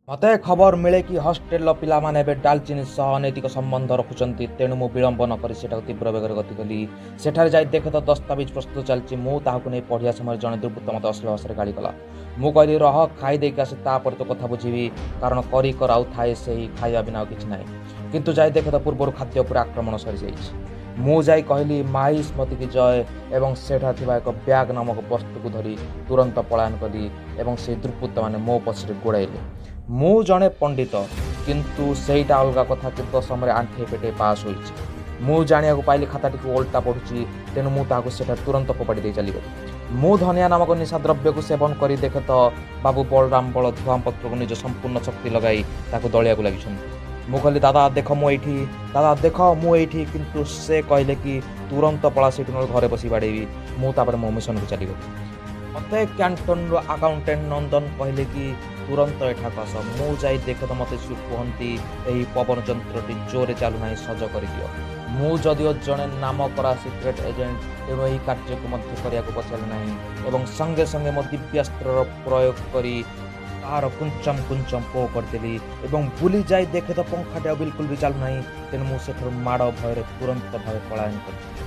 ମୋତେ ଖବର ମିଳେ କି ହଷ୍ଟେଲର ପିଲାମାନେ ଏବେ ଡାଲଚିନି ସହ ଅନୈତିକ ସମ୍ବନ୍ଧ ରଖୁଛନ୍ତି। ତେଣୁ ମୁଁ ବିଳମ୍ବ ନ କରି ସେଠାକୁ ତୀବ୍ର ବେଗରେ ଗତି କଲି। ସେଠାରେ ଯାଇ ଦେଖେ ତ ଦସ୍ତାବିଜ ପ୍ରସ୍ତୁତ ଚାଲିଛି। ମୁଁ ତାହାକୁ ନେଇ ପଢ଼ିବା ସମୟରେ ଜଣେ ଦୁର୍ବୃତ୍ତ ମୋତେ ଅଶ୍ଳୀଳ ଭାଷାରେ ଗାଳି କଲା। ମୁଁ କହିଲି, ରହ, ଖାଇ ଦେଇକି ଆସେ, ତାପରେ ତୋ କଥା ବୁଝିବି। କାରଣ କରି କରାଉଥାଏ ସେହି ଖାଇବା ବିନା ଆଉ କିଛି ନାହିଁ। କିନ୍ତୁ ଯାଇ ଦେଖେ ତ ପୂର୍ବରୁ ଖାଦ୍ୟ ଉପରେ ଆକ୍ରମଣ ସରିଯାଇଛି। ମୁଁ ଯାଇ କହିଲି, ମାହିଷ୍ମତୀ କି ଜୟ, ଏବଂ ସେଠାରେ ଥିବା ଏକ ବ୍ୟାଗ୍ ନାମକ ବସ୍ତୁକୁ ଧରି ତୁରନ୍ତ ପଳାୟନ କଲି ଏବଂ ସେହି ଦୁର୍ବୃତ୍ତମାନେ ମୋ ପଛରେ ଗୋଡ଼ାଇଲେ। ମୁଁ ଜଣେ ପଣ୍ଡିତ, କିନ୍ତୁ ସେଇଟା ଅଲଗା କଥା କି ଦଶମରେ ଆଣ୍ଠେଇ ପେଟେଇ ପାସ୍ ହୋଇଛି। ମୁଁ ଜାଣିବାକୁ ପାଇଲି ଖାତାଟିକୁ ଓଲଟା ପଢ଼ୁଛି, ତେଣୁ ମୁଁ ତାହାକୁ ସେଠାରେ ତୁରନ୍ତ ଫୋପାଡ଼ି ଦେଇ ଚାଲିଗଲି। ମୁଁ ଧନିଆ ନାମକ ନିଶାଦ୍ରବ୍ୟକୁ ସେବନ କରି ଦେଖେ ତ ବାବୁ ବଳରାମ ବଳ ଧୂଆଁ ପତ୍ରକୁ ନିଜ ସମ୍ପୂର୍ଣ୍ଣ ଶକ୍ତି ଲଗାଇ ତାକୁ ଦଳିବାକୁ ଲାଗିଛନ୍ତି। ମୁଁ କହିଲି, ଦାଦା ଦେଖ ମୁଁ ଏଇଠି, ଦାଦା ଦେଖ ମୁଁ ଏଇଠି। କିନ୍ତୁ ସେ କହିଲେ କି ତୁରନ୍ତ ପଳା ସେଇଠୁ, ନହେଲେ ଘରେ ବସି ବାଡ଼େଇବି। ମୁଁ ତାପରେ ମୋ ମିଶନକୁ ଚାଲିଗଲି। ମୋତେ କ୍ୟାଣ୍ଟନ୍ର ଆକାଉଣ୍ଟାଣ୍ଟ ନନ୍ଦନ କହିଲେ କି ତୁରନ୍ତ ଏଠାକୁ ଆସ। ମୁଁ ଯାଇ ଦେଖେ ତ ମୋତେ ସେ କୁହନ୍ତି, ଏହି ପବନ ଯନ୍ତ୍ରଟି ଜୋରରେ ଚାଲୁନାହିଁ, ସଜ କରିଦିଅ। ମୁଁ ଯଦିଓ ଜଣେ ନାମକରା ସିକ୍ରେଟ୍ ଏଜେଣ୍ଟ, ତେଣୁ ଏହି କାର୍ଯ୍ୟକୁ ମଧ୍ୟ କରିବାକୁ ପଛାଇଲି ନାହିଁ ଏବଂ ସଙ୍ଗେ ସଙ୍ଗେ ମୋ ଦିବ୍ୟାସ୍ତ୍ରର ପ୍ରୟୋଗ କରି ତାହାର କୁଞ୍ଚମ କୁଞ୍ଚମ ପୋ କରିଦେଲି ଏବଂ ବୁଲି ଯାଇ ଦେଖେ ତ ପଙ୍ଖାଟି ଆଉ ବିଲକୁଲ ବି ଚାଲୁନାହିଁ। ତେଣୁ ମୁଁ ସେଠାରୁ ମାଡ଼ ଭୟରେ ତୁରନ୍ତ ଭାବେ ପଳାୟନ କଲି।